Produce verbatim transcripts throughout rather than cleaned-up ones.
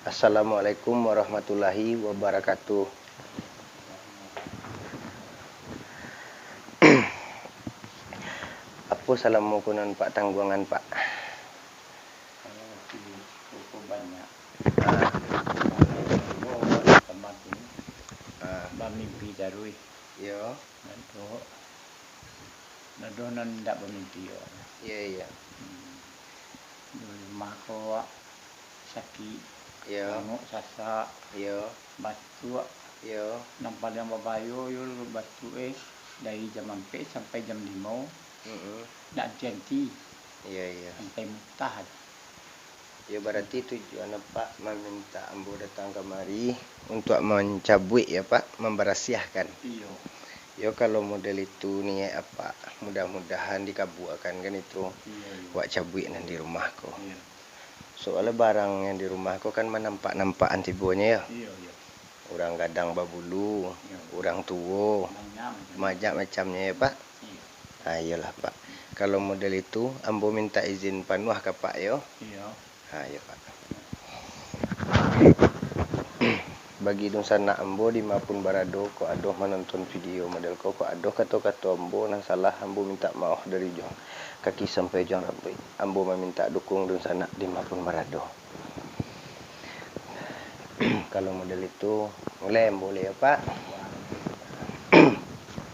Assalamualaikum warahmatullahi wabarakatuh. Apo salamo ko nan Pak tangguangan, Pak? Kalau waktu itu banyak. Ah. Kalau dulu, teman tu, ah, bamimpi taruih. Yo. Nado, nado nan indak bamimpi, yo. Iyo, iyo. Hmm. Di rumah ko, wak, sakik, iyo, mangok sasak, iyo, batuak. Iyo. Nan paliang babahayo, yo, batuak, eh, dari jam ampek sampai jam limo. Mm-mm. Ndak anti-anti. Iyo, iyo. Sampai mutah. Yo, bararti tujuan Apak mamintak ambo datang kamari untuak mancabuik, yo, Pak, mambarasiahkan. Iyo. Yo, kalau model itu niaik Apak, mudah-mudahan dikabuakan, kan itu. Iyo, iyo. Wak cabuik nan di rumah ko. Iyo. Soalnyo barang yang di rumah ko kan manampak-nampakan tibonyo, yo. Iyo, iyo. Urang gadang babulu, iyo, urang tuo, banyak macam, banyak macamnyo, yo, Pak. Iyo. Ah, iyolah, Pak. Kalau model itu, ambo mintak izin panuah ka Pak, yo. Iyo. Ah, iyo, Pak. Bagi dunsanak ambo di ma pun barado, kok ado manonton video model ko, kok ado kato-kato ambo nan salah, ambo mintak maoh dari ujuang kaki sampai ujuang rambuik. Ambo mamintak dukung dunsanak di ma pun barado. Kalau model itu, mulai ambo mulai, yo, Pak.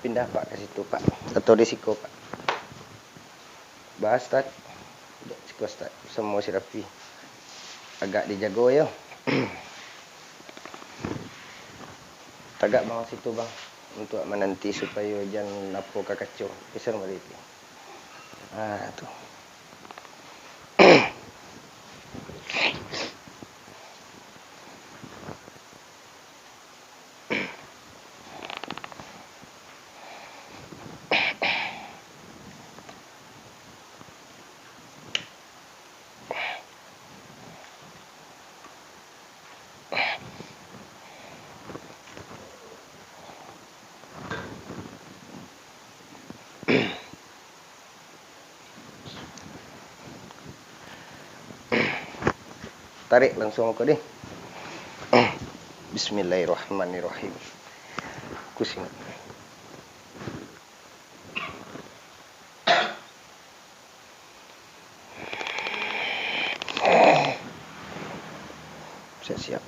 Pindah, Pak, ka situ, Pak. Atau di siko, Pak. Bah, Ustaz. Dek siko, Ustaz. Samo si Rafi. Agak dijago, yo. Tagak, Bang, situ, Bang. Untuak mananti supayo jan apo ka kaco. Geser baliak itu. Ah, tu. Tarik langsuang ko deh. Bismillahirrahmanirrahim. Kusingan. Siap-siap.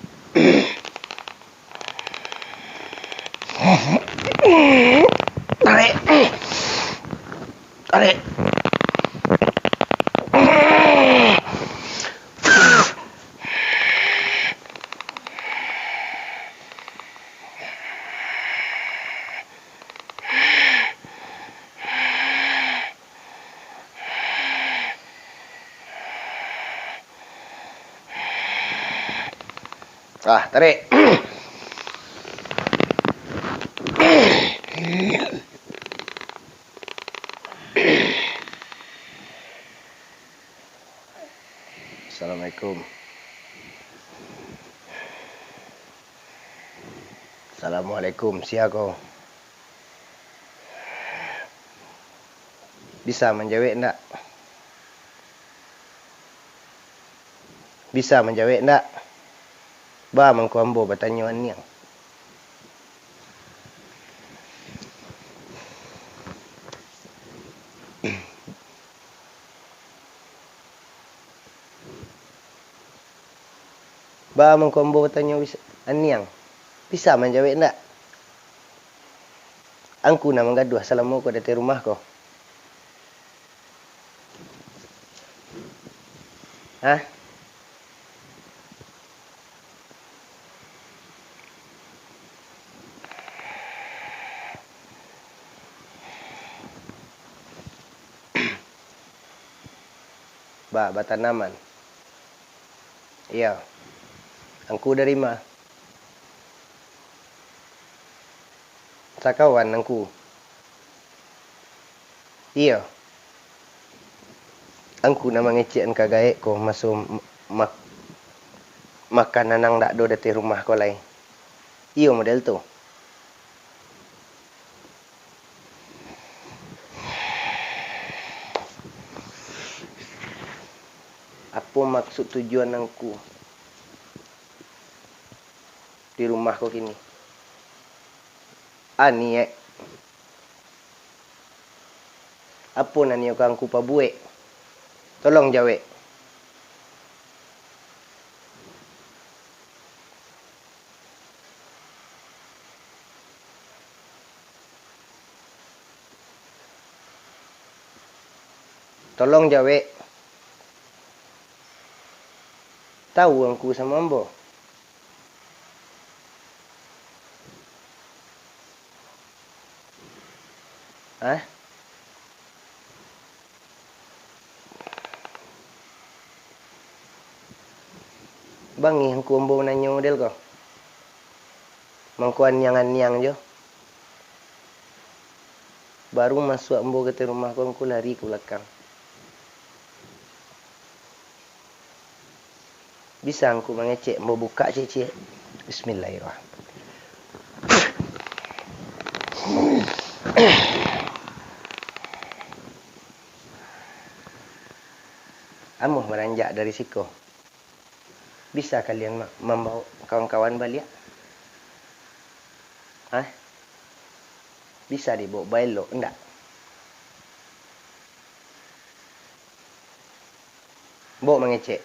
Tarik. Tarik. Ah, tarik. Assalamualaikum. Assalamualaikum, sia ko? Bisa manjawek ndak? Bisa manjawek ndak? Ba mangko ambo batanyo aniang. Ba mangko ambo batanyo, bis-, aniang, bisa manjawek ndak? Angku nan manggaduah salamo ko di ateh rumah ko. Hah? Ba, batanaman. Iyo. Angku dari ma? Sakawan angku. Iyo. Angku nan mangecekan ka gaek ko maso ma-, ma-, makan nan ndak ado di ateh rumah ko lai. Iyo model tu. Apo maksud tujuan angku? di rumah ko kini? Aniek. Apo nan iyo ka angku pabuek? Tolong jawek. Tolong jawek. Tahu angku samo ambo? Hah? Bangih angku ambo nanyo model ko. Mangko aniang-aniang jo. Baru masuak ambo ka ateh rumah ko, angku lari ka balakang. Bisa angku mangecek, ambo bukak ciek-ciek. Bismillahirrahmanirrahim. Amuah maranjak dari siko. Bisa kalian ma-, mambaok kawan-kawan baliak? Hah? Bisa dibaok baelok, ndak? Baok mangecek.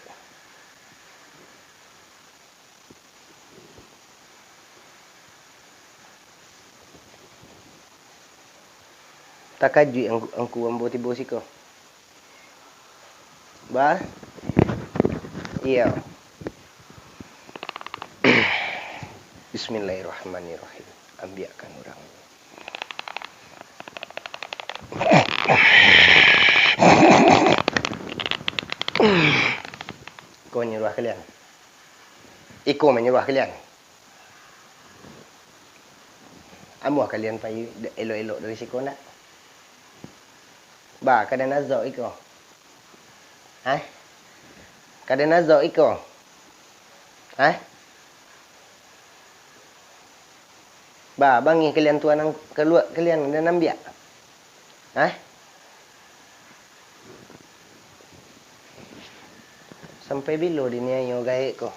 Takajuik angku, angku ambo tibo siko. Ba? Iyo. Bismillahirrahmanirrahim. Ambiakkan urang. Ko nyuruah kalian? Iko manyuruah kalian? Amuah kalian pai elok-elok dari siko ndak? Ba, ka den azok iko? Hah? Ka den azok iko? Hah? Ba, bangih kalian tu, nan kalua kalian den ambiak? Hah? Sampai bilo diniayo gaek ko?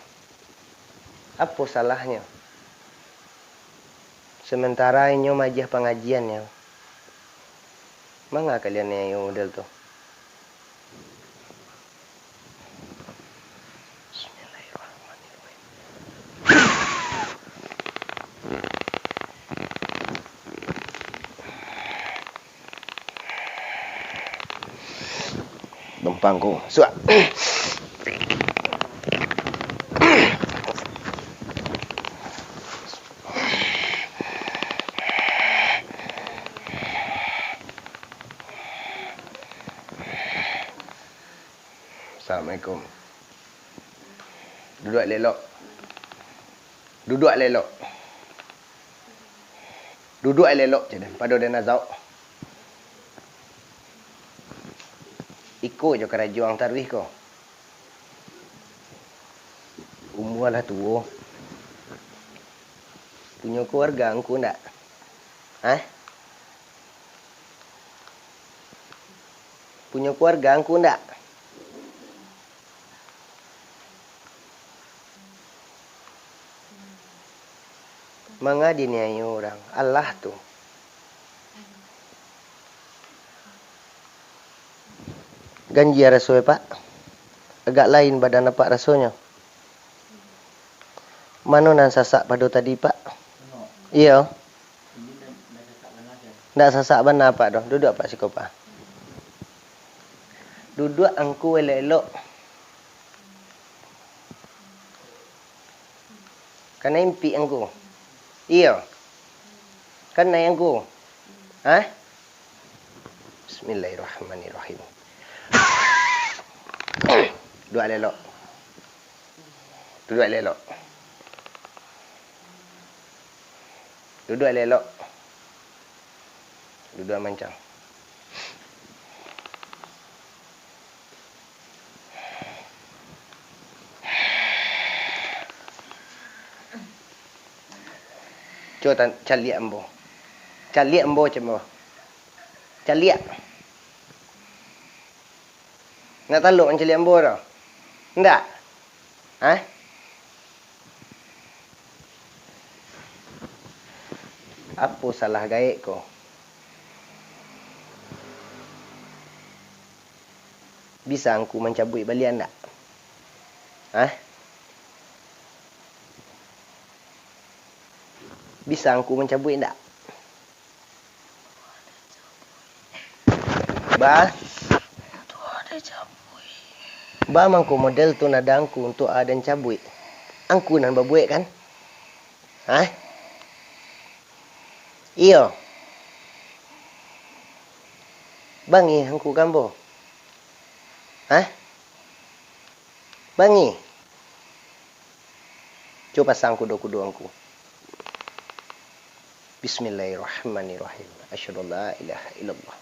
Apo salahnyo? Sementara inyo maagiah pangajiannyo, manga kalian niayo model tu? Bismillahirrahmanirrahim. Gampang ko. Suak. Assalamualaikum. Duduak elok-elok. Duduak elok-elok. Duduak elok-elok, ceh den, pado den azauk. Iko jo karajo ang taruih ko. Umua lah tuo. Punyo kaluarga angku ndak? Hah? Punyo kaluarga angku ndak? Manga diniayo urang, alah tu. Ganjia raso e, Pak. Agak lain badan apak rasonyo. Mano nan sasak pado tadi, Pak? Iyo. Ndak sasak bana, Pak, doh. Duduak, Pak, siko, Pak. Duduak angku elok-elok. Kanai impik angku? Iyo. Kanai angku? Hah? Bismillahirrahmanirrahim. Duduak elok-elok. Duduak elok-elok. Duduak elok-elok. Duduak mancang. Cubo tan-, caliak ambo. Caliak ambo, ceh ambo. Caliak. Ndak talok mancaliak ambo tu? Ndak? Hah? Apo salah gaek ko? Bisa angku mancabuik baliak ndak? Hah? Bisa angku mancabuik ndak? Ba? Ba mangko model tu nada angku untuak aden cabuik. Angku nan babuek kan? Hah? Iyo. Bangih angku ka ambo? Hah? Bangih? Cubo pasang kudo-kudo angku. Bismillahirrahmanirrahim. Asyhadu an la ilaha illallah.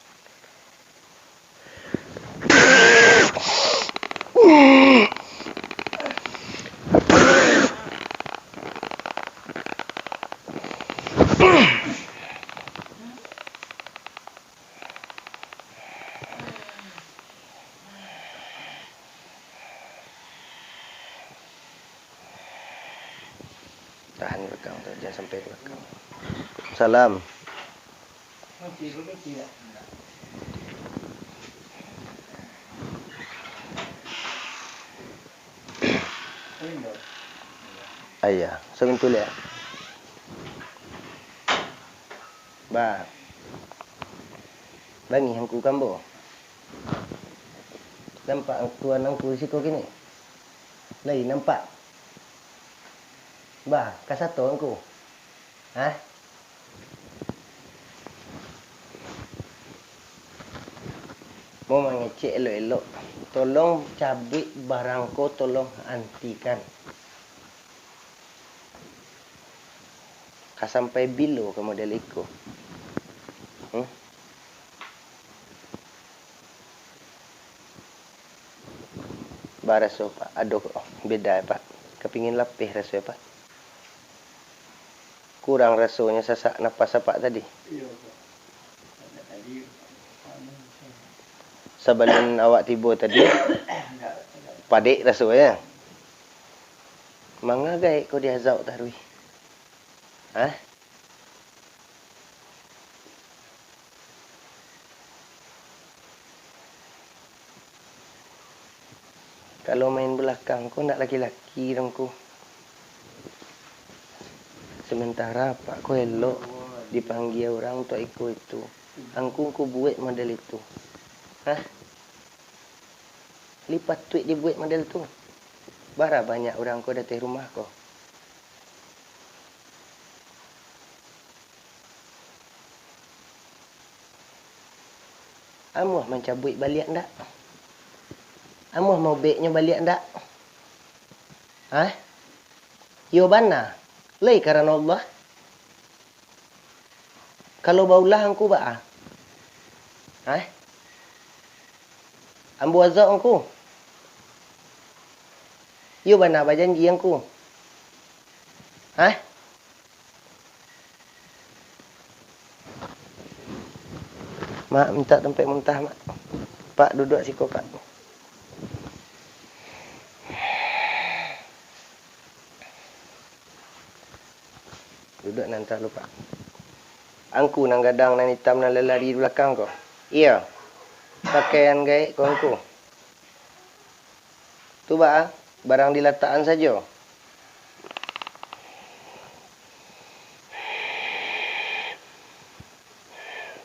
Tahan belakang tu, jangan sampai ke belakang. Salam. Ayah, sabantuak liak. Ba. Bangih angku ka ambo? Nampak tuan angku siko kini? Lai nampak? Ba, ka sato angku? Hah? Mau mangecek elok-elok, tolong cabuik barang ko, tolong antikan. Ka sampai bilo ka model iko? Hmm? Baraso, Pak? Ado beda, Pak? Kapingin lapeh raso, Pak? Kurang rasonyo sasak napas Apak tadi? Iyo, Pak. Tadi, anu, sabalun awak tibo tadi, padek rasonyo. Manga gaek ko diazab taruih? Hah? Kalau main balakang ko ndak laki-laki dong ko. Sementara Apak ko elok dipanggia urang untuak iko itu. Angku, angku buek model itu. Hah? Lai patuik dibuek model tu. Bara banyak urang ko dateh rumah ko. Amuah mancabuik baliak ndak? Amuah maubeknyo baliak ndak? Hah? Iyo bana, lai karano Allah. Kalau baulah angku baa? Hah? Ambo azab angku? Iyo bana bajanji angku? Hah? Mak, mintak tampek muntah, Mak. Pak, duduak siko, Pak. Duduak nan antah lu, Pak. Angku nan gadang nan itam nan lalari di balakang ko? Iyo. Pakaian gaek ko angku? Tu baa, barang dilatakan sajo.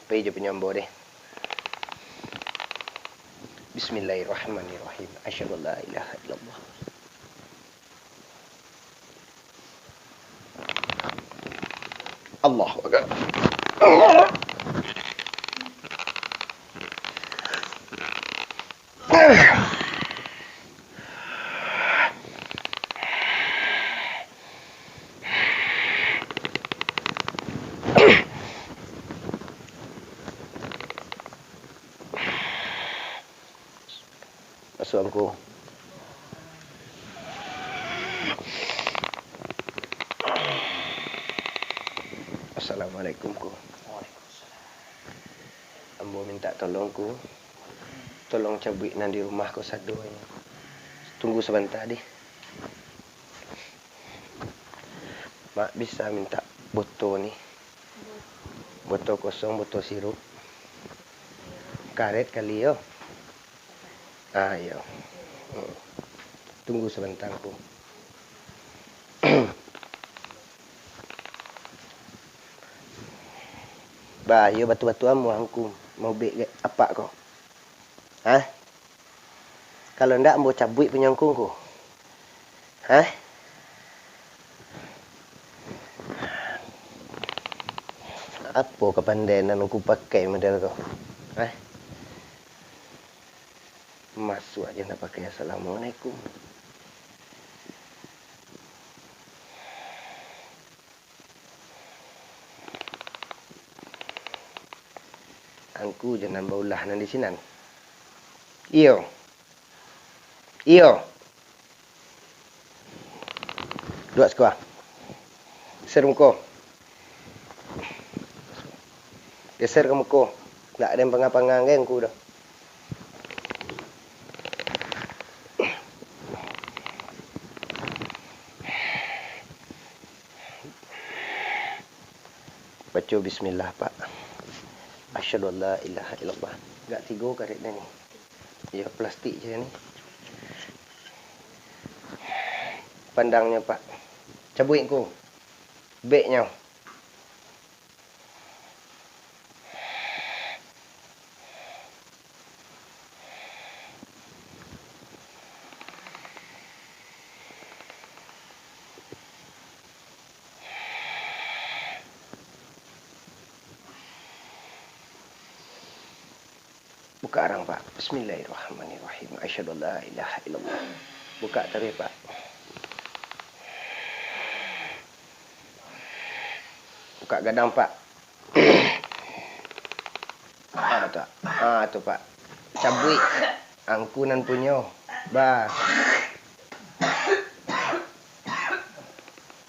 Pai jo punyo ambo deh. Bismillahirrahmanirrahim. Asyhadu an la ilaha illallah. Allahu Akbar. Masuak, Angku. Assalamualaikum, Ku. Ambo mintak tolong, Ku. Tolong cabuik nan di rumah ko sadonyo. Tunggu sabanta, dih. Mak, bisa mintak boto ni? Botol kosong, botol sirup. Karet kali yo. Ah, iyo. Hmm. Tunggu sabanta, Ngku. Bah, iyo batua-batua amuah Ngku maubek apak ko. Hah? Kalau ndak, ambo cabuik punyo Ngku ko. Hah? Apo kapandaian nan Ngku pakai model ko? Hah? Masuak aja ndak pakai assalamualaikum. Angku jo nan baulah nan di sinan. Iyo. Iyo. Duduak siko. Geser muko. Geser ka muko. Ndak ado nan panga-panga angku doh. Baco bismillah, Pak. Asyhadu an la ilaha illallah. Agak tigo karetnyo ni. Iyo, plastik se ni. Pandangnyo, Pak. Cabuik ko. Beknyo. Bukak arang, Pak. Bismillahirrahmanirrahim. Asyhadu an la ilaha illallah. Bukak taruih, Pak. Bukak gadang, Pak. Ah, tu, ah, tu, Pak. Cabuik. Angku nan punyo. Bah.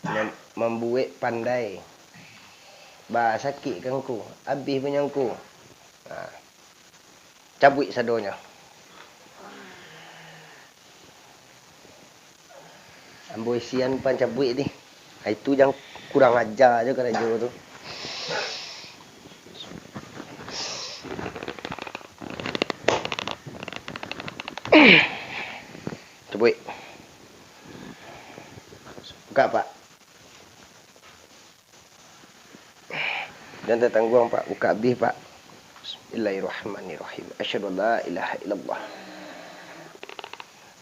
Mem-, mambuek pandai. Bah, sakik ka Ngku. Abih punyo Ngku. Ah. Cabuik sadonyo. Ambo isian pan cabuik ti. Ah, itu jan kurang aja jo karajo tu. Cabuik. Bukak, Pak. Jan tatangguang, Pak. Bukak abih, Pak. Bismillahirrahmanirrahim. Asyhadu an la ilaha illallah.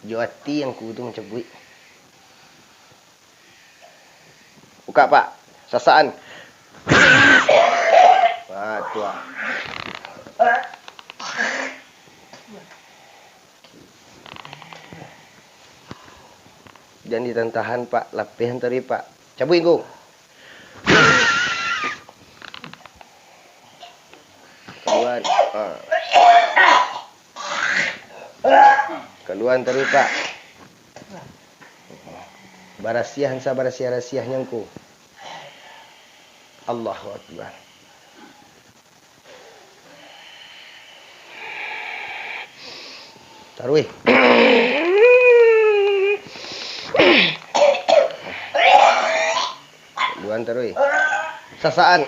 Jo ati Angku tu mancabuik. Bukak, Pak. Sasakan. Ah, tu ah. Jan ditantahan, Pak. Lapeh taruih, Pak. Cabuik, Ngku. Kalua. Ha. Kalua taruih, Pak. Barasiah sabarasiah-rasiahnyo, Ngku. Allahu Akbar. Taruih. Duan taruih. Sasakan.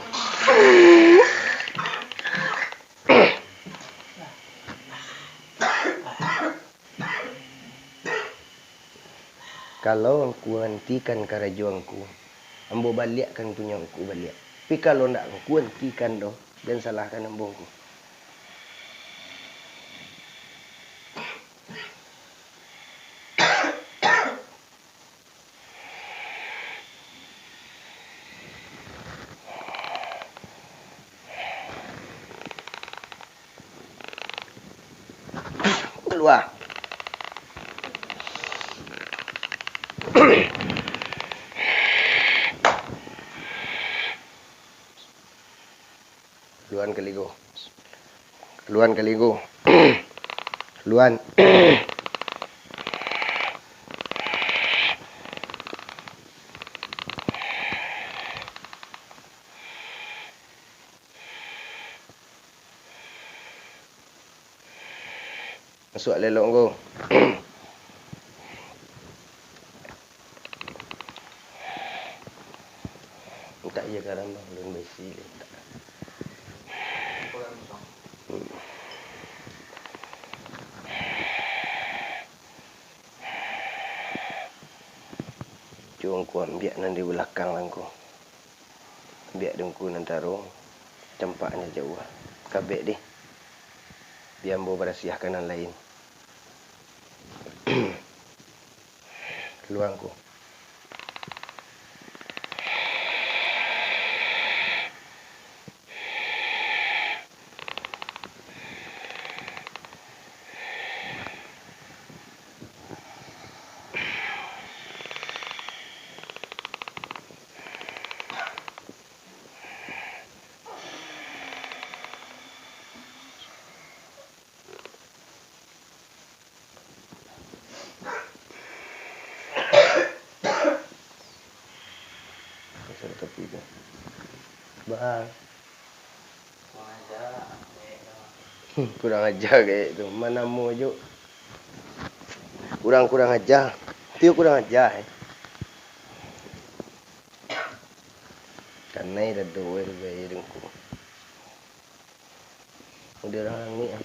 Kalau Angku hentikan karajo Angku, ambo baliakkan punyo Angku baliak. Tapi kalau ndak Angku hentikan doh, jan salahkan ambo Angku. Kalua. Luan kaligo. Luan kaligo. Luan. Masuak lelok ko. Mintak iyo garam, bang, ulun baisi lai mintak. Cubo ngku ambiak nan di balakang lah ngku. Ambiak dek ngku nan taruih, campaknyo jauah. Kabek deh. Bia ambo barasiahkan nan lain. Kalua ngku. Pasal tapi tu. Bang. Hmm, kurang aja kayak tu. Manamo jo. Kurang-kurang aja. Tu kurang aja, eh. Kanai dado, eh, bae dengku. Udah urang ni, ah.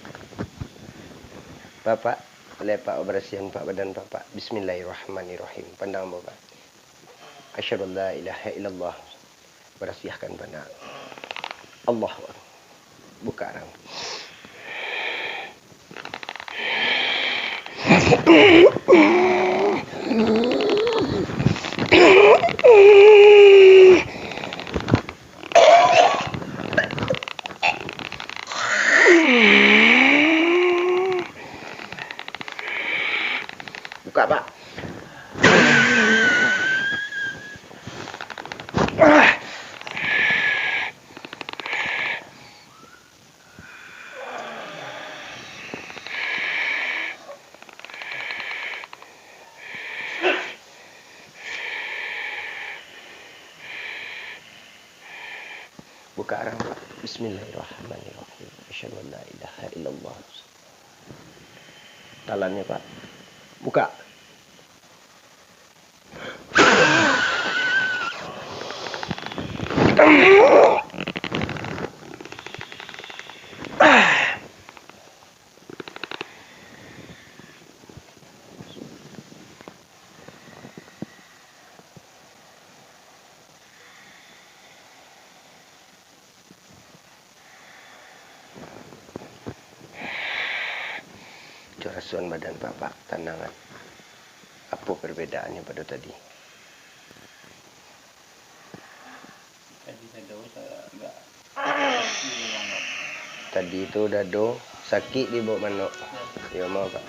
Bapak, boleh Pak barasiahan Pak badan Bapak. Bismillahirrahmanirrahim. Pandang Bapak. Asyhadu an la ilaha illallah. Barasiahkan badan. Allahu Akbar. Buka rang. Buka, Pak. Buka rang, Pak. Bismillahirrahmanirrahim. Asyhadu an la ilaha illallah. Talannyo, Pak. Buka. Corason badan Bapak tanangan. Apo perbedaannyo pado tadi? Tadi dado sa-, agak sakik di bawah manok. Tadi tu dado sakik di bawah manok. Yo, maaf, Pak.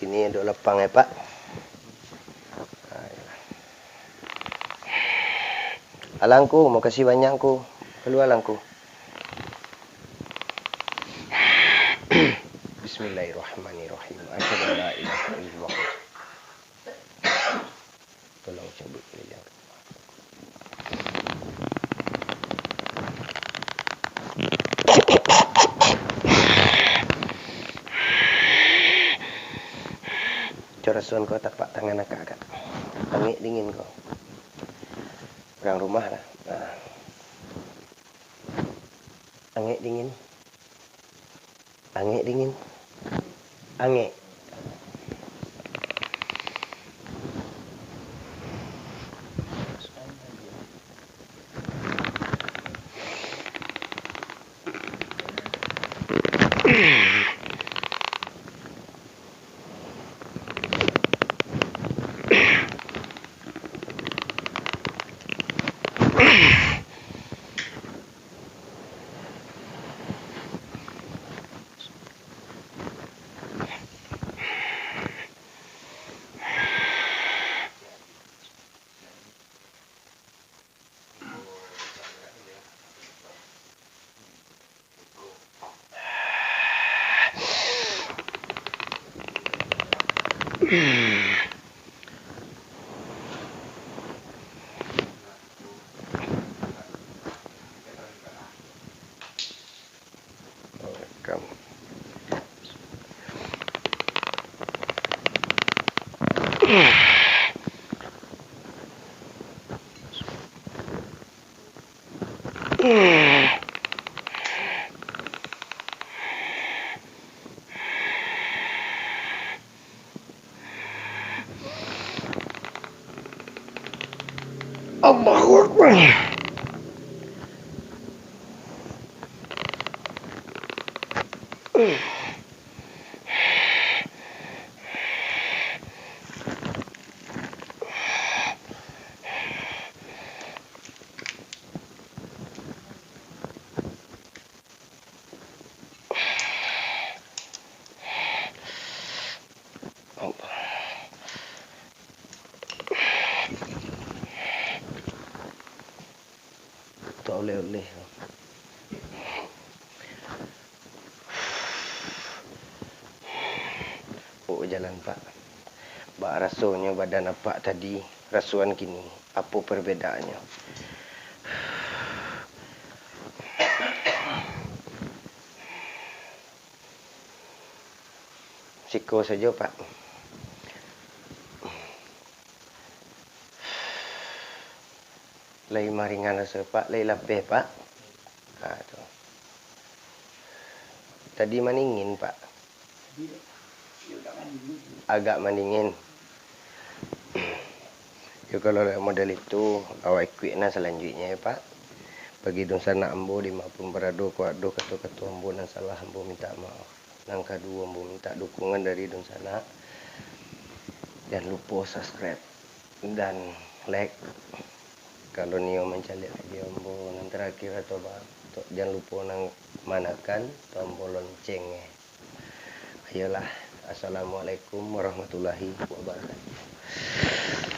Kini ado lapang, eh, Pak. Alah, Ngku, makasih banyak, Ngku. Kalua lah, Ngku. Bismillahirrahmanirrahim. Asyhadu an la ilaha illallah. Tolong cabut keranjang. Corason ko tapak tangan akak-akak. Angek dingin ko. Urang rumah lah. Nah. Angek dingin. Angek dingin. Angek. Allahu Akbar. Untuak oleh-oleh. Oh, jalan, Pak. Bak rasonyo badan Apak tadi, rasoan kini, apo perbedaannyo? Siko sajo, Pak. Lai maringan raso, Pak, lai lapeh, Pak. Ha, tu. Tadi maningin, Pak. Agak maningin. Yo, kalau lah model itu, awak ikuik nah salanjuiknyo, yo, Pak. Bagi dunsanak ambo di ma pun barado, kok ado kato-kato ambo nan salah, ambo mintak maaf. Nan kaduo, ambo mintak dukungan dari dunsanak. Jan lupo subscribe dan like. Kalau nio mancaliak video ambo nan terakhir atau ba-, to-, jan lupo nang manakan tombol lonceng, eh. Ayolah, assalamualaikum warahmatullahi wabarakatuh.